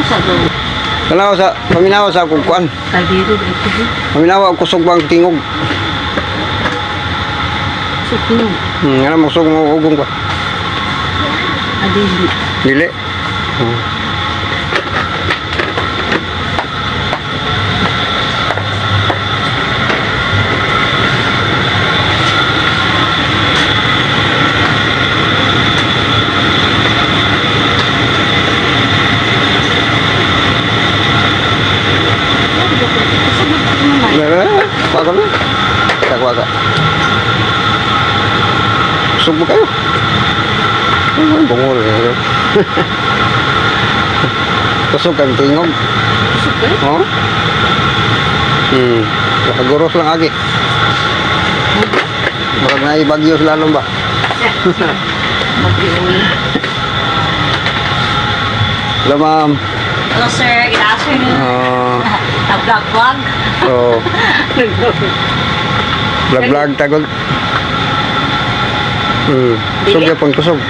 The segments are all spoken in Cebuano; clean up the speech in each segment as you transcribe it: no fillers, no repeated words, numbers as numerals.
Sa do. Tanaw sa paminaw sa akong kuan. Kaldero dito. Paminaw ang kusog bang tingog. So kino. Nga mo kusog mo ugong ba. Adili. Dili. Waka na. Waka. Kusog mo kayo. Ano bungol? Eh. Kusog ang tingog. Kusog eh. Oh? Nakaguros lang agi. Murag na ibagyo sa lalong ba? Mag-iuwi. Hello, ma'am. Hello sir, good afternoon. Nag-vlog vlog. So, vlog vlog tagol. Kusog yapon, kusog.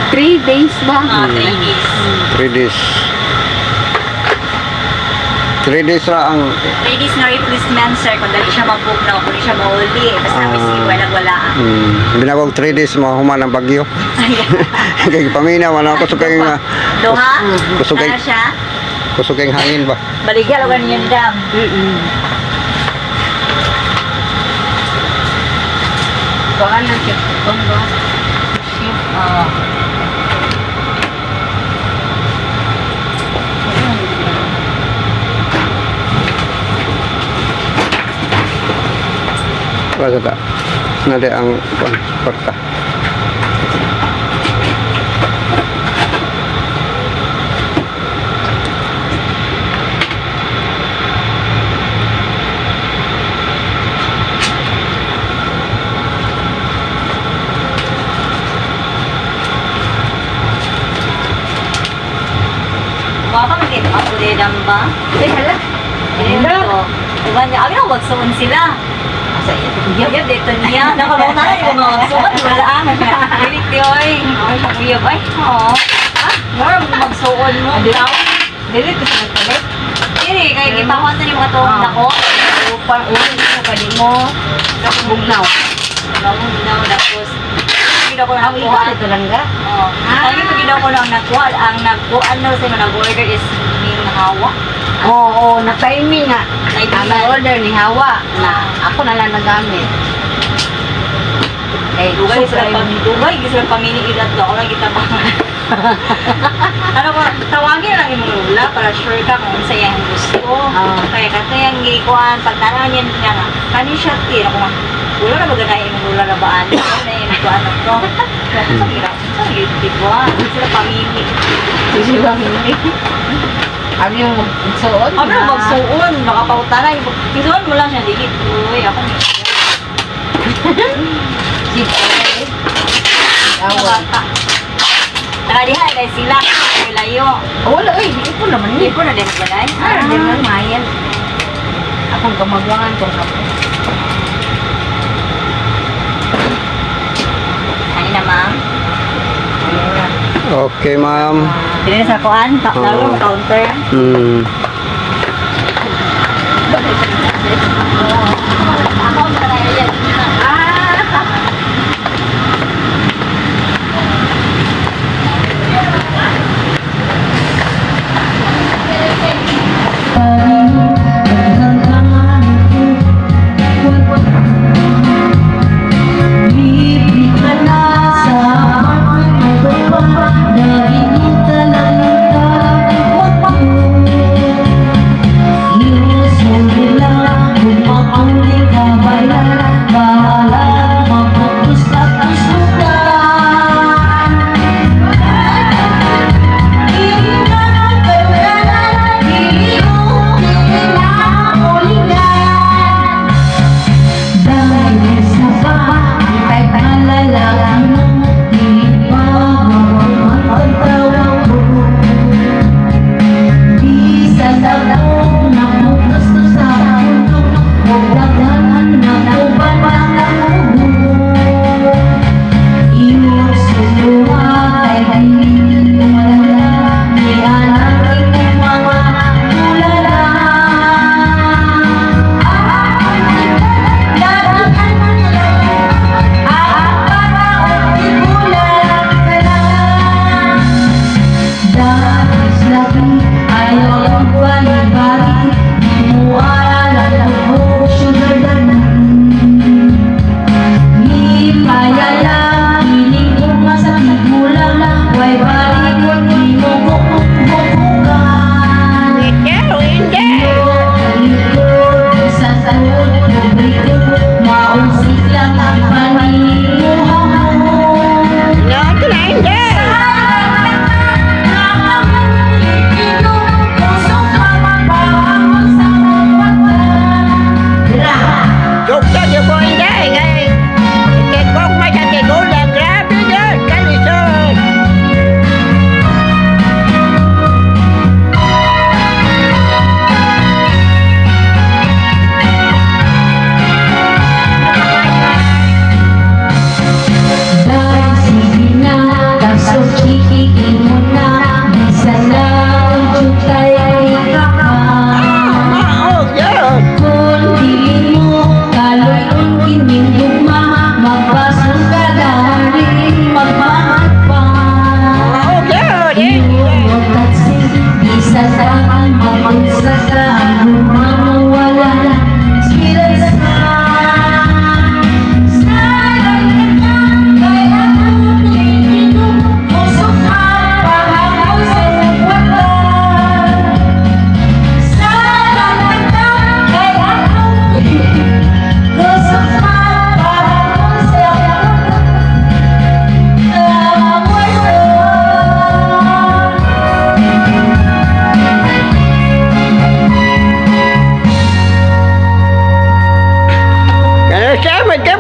3 days ba? Ah, 3 days. 3 days. 3 days ra ang 3 days na replacement sir, kung dali siya mabugnaw, kung di siya mauli. Basta may wala wala. Binawag 3 days mahuman ang bagyo. Kay paminaw man ako kusog kay nga Duha? Kusog kay Ano siya? kusog kay hangin ba. Baligya, lugar niyo yung dam. Kuan lang siya. Kung ba? Oo. Wala sa ta. Nade ang kuan kwarta. Wala ka magkita ako din ba? Eh, hala. Hala. Diba niya? Abi na magsuon sila. Asa iya? Uyab dito niya. Nakalaw na yung mga magsuon. Wala ang. Dili oy. Ay, siyang uyab ay. Oo. Ah, more magsuon mo. Ikaw. Dili ko sa nagpalit. Dili, kay gipahon na yung mga tuong nako. Upang uwi ko kadi mo. Bugnaw. Bugnaw tapos. Hindi ko Ang nakuha. ikaw dito lang ga? Oo. Ang ito ginawa ko lang nakuha. Ang nagkuha no sa mga nag-order is Ming Hawa. Oo, oh, na-timing nga. Na-timing. Ang order ni Hawa na ako na lang nagamit. Eh, Dugay sila super. pa, dugay sila pamini ilat do ako lang kita pa. Ano ko, tawagin lang imong lola para sure ka kung unsa iyang gusto. Kaya kato yang gikuan pag tanaw niya niya nga, kani siya ti ako nga. Wala na magana imong lola na baan. Ano na yung kuan to. Sa gira, sa gira, ba? Sila pamili. Hindi ba hindi? Ang yung magsuot Ako na magsuon, makapauta na. Isuon mo lang siya dili. Uy, ako ni. Sige. Awa. Bata. Nakadiha dahil sila layo. Oh, wala oy, ipon naman ni. Hindi po na din balay. Ah, di man mayan. Akong kamagwangan kong kapo. Ano na, ma'am? Okay, ma'am. Dili sa kuan, Oo. lalo counter. Ako ang yan. Ah!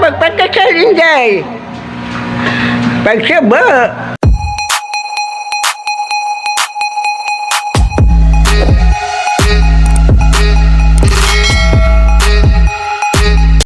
Magpakasal, Inday. Pagsaba.